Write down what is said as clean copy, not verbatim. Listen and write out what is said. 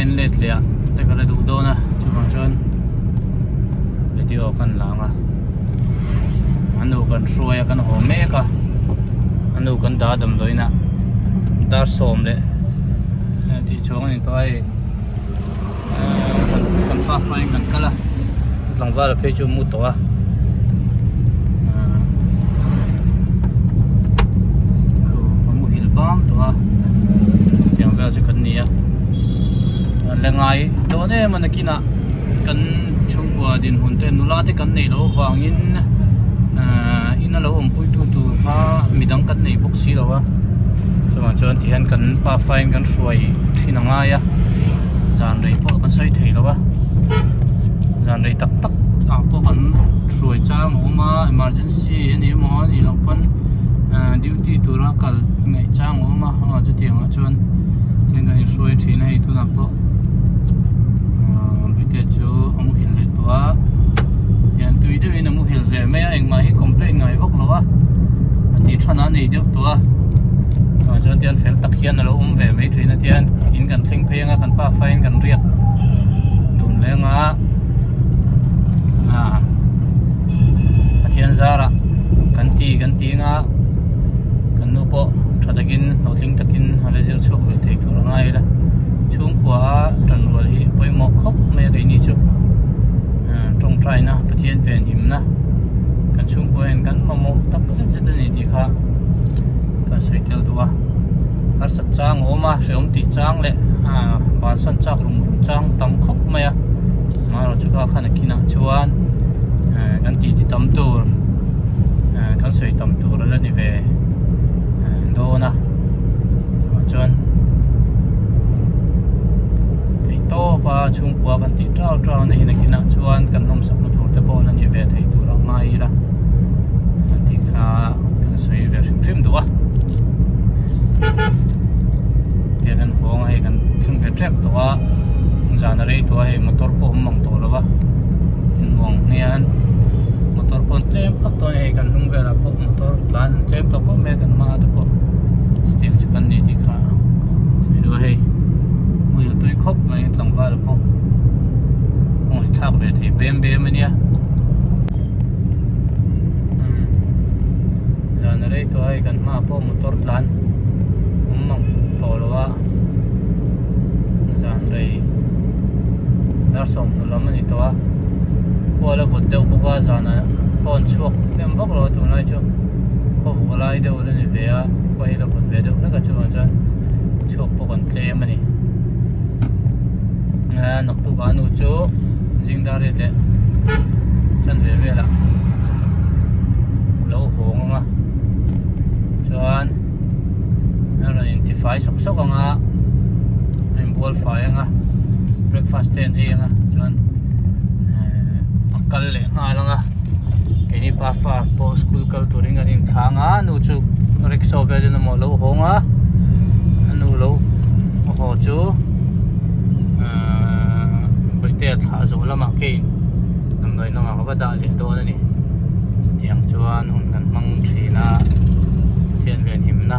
en let leh ah te ka la duh dawn a chuvang chuan video kan la ang a a nu kan hruai a kan haw mek a a nu kan dah damdawiin ah dar sawm leh tih chuang a ni tawh a hei kan pa faiin kan kal a tlangval phei chu a mu tawh a a muhil bang tawh a tiang vel chu kan ni a la ngai dawn em a nakinah kan chhungkua dinhmun te nula te kan neih loh avangin ahh ina lo awmpui tu tur kha midang kan nei bawk si lo a chuvang chuan tihian kan pa faiin kan hruai thin a ngai a zan rei pawh kan sawi thei lo a zan rei tak tak ah pawh kan hruai chang a awm a emergency a ni emaw a nih loh pawn ahh duty tura kal ngaih chang a awm a aw chutiang ah chuan tin kan inhruai thin a hei tunah pawh ahh bike chu a muhil leh tawh a hian tui deuhin a muhil ve mai a engmah hi complaint ngai vak lo a a tih than a nei deuh tawh a tah chuan tian fel tak hian a lo awm ve mai thin a tian in kan thleng phei anga kan pa faiin kan riak dun leng a ah Pathian zarah kan ti kan ti anga kan nu pawh tha takin hlawhtling takin a la zir chhuak ve thei tur a ngai ila chhungkua a tan rual hi pawimawh khawp mai a keini chu tawngtaina Pathian venhimna kan chhungkua hian kan mamawh tak zet zet a ni tih kha kan sawi tel duh a harsat chang a awm a hrehawm tih chang leh ah bansan chak rum rum chang tam khawp mai a amaherawhchu kha khan a kinah chuan eh kan tih ti tam tur eh kan sawi tam tur a la ni ve eh dawn a chuan theihtawp a chhungkua kan tih tau tau na hi nakinah chuan kan nawmsakna tur te pawh la ni ve thei tur a ngai ila an tih kha kan sawi ve hrim hrim duh a tiang kan hawng a hei kan thleng ve tep tawh a zan a rei tawh a hei motor pawh awm mang tawh lo va inhmuh ang hian motor pawh an tlem phak tawh a ni hei kan hnung velah pawh motor tlan an tlem tawh khawp mai a kan hma te pawh chutiang chu kan ni tih kha sawi duh a hei muhil tui khawp mai tlangval pawh a ngaihthlak ve thei bem bem a nia. Zan a rei tawh a hei kan hmaah pawh motor tlan awm mang tawh lo a zan rei dar sawmhnu lam a ni tawh a khua la vawt deuh bawk a zanah pawh an chhuak hnem vak lo a tunlai chu khaw vawh lai deuh la ni ve a khua hi la vawt ve deuh hlek a chuvang chuan chhuak pawh kan tlem a ni naktuk a nu chu zing dar riat leh chanve velah lo hawng ang a chuan a rawn intifai sawk sawk ang a a inbual fai ang a breakfast te an ei ang a chuan eh a kal leh nghal ang a keini pa fa pawh school kal turin kan inthlang a nu chu rickshaw velin emaw lo hawng a a nu lo haw chu ahh bawihtea thlah zawh lamah keiin damdawi lamah ka va dah leh dawn a ni chutiang chuan hun kan hmang thin a Pathian venhimna.